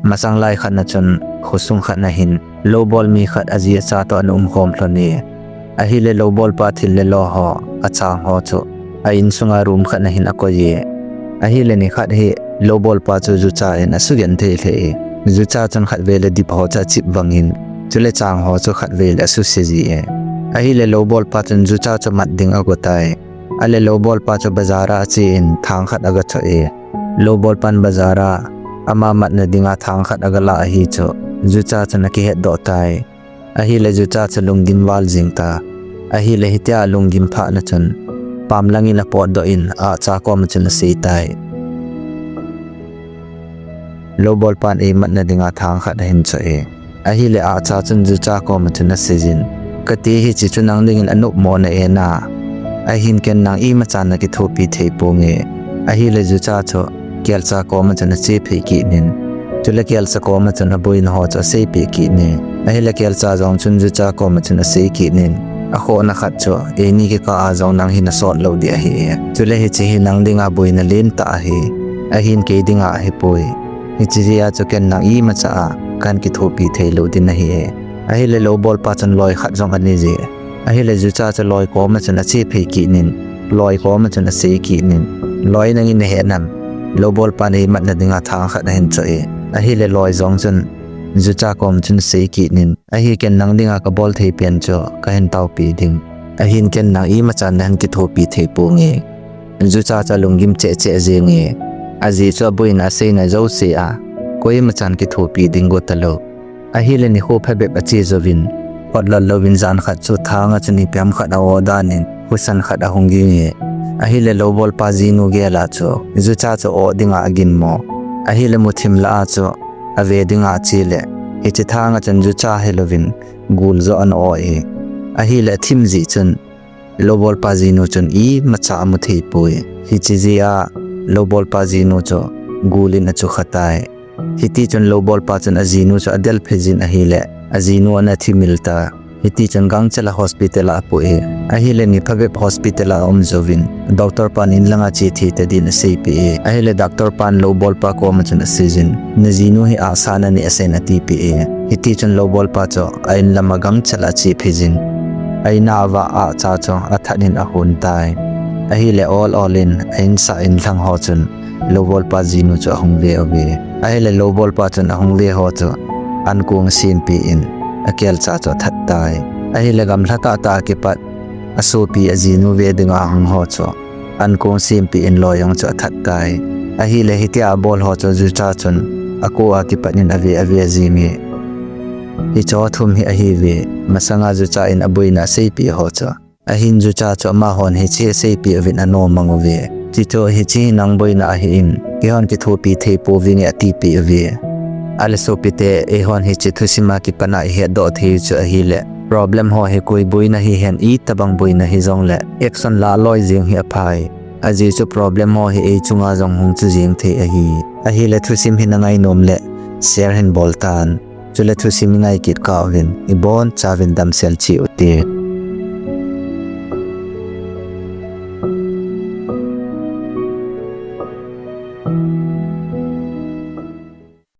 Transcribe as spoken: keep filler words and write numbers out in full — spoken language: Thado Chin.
Masang lai khat na chun khosung khat na hin loubol mi khat aji acha toh ana umkhom lhon e. Ahile loubolpa thil le lo ho, achang ho chu a insunga room khat na hin akoi e. Ahile nikhat hi loubolpa chu jucha in asugenthei lheh e. Jucha chun khatvei le dip ho chu achip vangin, chule chang ho chu khatvei le asuse ji e. Ahile loubolpa chun jucha chu mat ding agotai. Ale loubolpa chu bazar a ache in thang khat agachoh e. Loubolpan bazar a ama matna dinga thang khat agalah ahi chu jucha chun akihetdoh tai. Ahile jucha chu lunggim val jing ta. Ahile hitia alunggim phah na chun pam langin apotdoh in ahcha koma chun aseitai. Loubolpan eimatna dinga thang khat ahin choh e. Ahile ahcha chun jucha koma chun aseijin, kati hiche chu nang dingin anopmo na e na. Ahin ken nang imachan nakithopi thei ponge. Ahile jucha chu kelcha koma chun achephei kit in, chule kelcha koma chun aboina ho chu aseipeh kit in. Ahile kelcha jong chun jucha koma chun asei kit in, akhohna khat chu eini kikah a jong nang hi nasot lou ding ahi e. Chule hiche hi nang dinga boina lentah ahi. Ahin kei dinga ahipoi. Hiche jeh a chu ken nang imacha a kahin kithopi theilou ding ahi e. Ahile loubolpa chun loi khat jong anei je. Ahile jucha chu loi koma chun achephei kit in, loi koma chun asei kit in, loi nangin nahet nam? Loubolpan eimatna dinga thang khat ahin choh e. Ahile loi jong chun jucha koma chun asei kit in, ahi ken nang dinga kabol thei pen chu kahin taopi ding. Ahin ken nang imachan nahin kithopi thei ponge. Jucha chu alunggim cheh cheh jenge. Aji chu aboina aseina jouse a koimachan kithopi ding go talou. Ahile nikho phabep ache jouvin, photlot louvin jan khat chu thanga chun ipi ham khat a-oh danin husan khat ahung ging e. Ahile loubolpa jinu gel a chu jucha chu oh dinga aginmo. Ahile muthim lah a chu ave dinga ache le hiche thanga chun jucha hilouvin gul joh ana-oh e. Ahile athim jeh chun loubolpa jinu chun imacha amu theipoi. Hiche jeh a loubolpa jinu chu gul in achukha tai. Hitichun loubolpa chun ajinu chu adelphei jin ahile ajinu ana thimil ta. Hitichun gangchel a hospital a apu e. Ahile ni phabep hospital a aum jouvin doctor pan inlanga che thei tadin aseipeh e. Ahile doctor pan loubolpa koma chun aseijin, najinu hi ahsa nanei asei in atipeh e. Hitichun loubolpa chu a-in lama gangchel a achephei jin, a-in a avah ahcha chu athat in ahon tai. Ahile ol ol in a-insah inlhang ho chun loubolpa jinu chu ahung ve uve. Ahile loubolpa chun ahung ve ho chu ankong asempeh in akelcha chu athat tai. Ahile gamlha tahtah a kipat asopi ajinu ve dinga ahung ho chu ankong asempeh in loi jong chu athat tai. Ahile hitia abol ho chu jucha chun ako a kipat in ave ave jenge. Hicheho thum hi ahiuve, masanga jucha in aboina aseipeh ho chu. Ahin jucha chu amahon hiche aseipeh uvin anom mang uve. Chuche hiche hi nang boina ahin, keihon kithopi thei pouvinge atipeh uve. Ale sopite, eihon hiche thusim a kipat a ihetdoh thei u chu ahile, problem ho hi koi boina hihen, itobang boina hijongle action la loi jeng hi aphai. Ajeh chu problem ho hi ei chunga jong hung chu jeng thei ahi. Ahile thusim hi nangainom le share hin bol tan. Chule thusim ingai kit kah uvin ibonchauvin damsel cheh ute.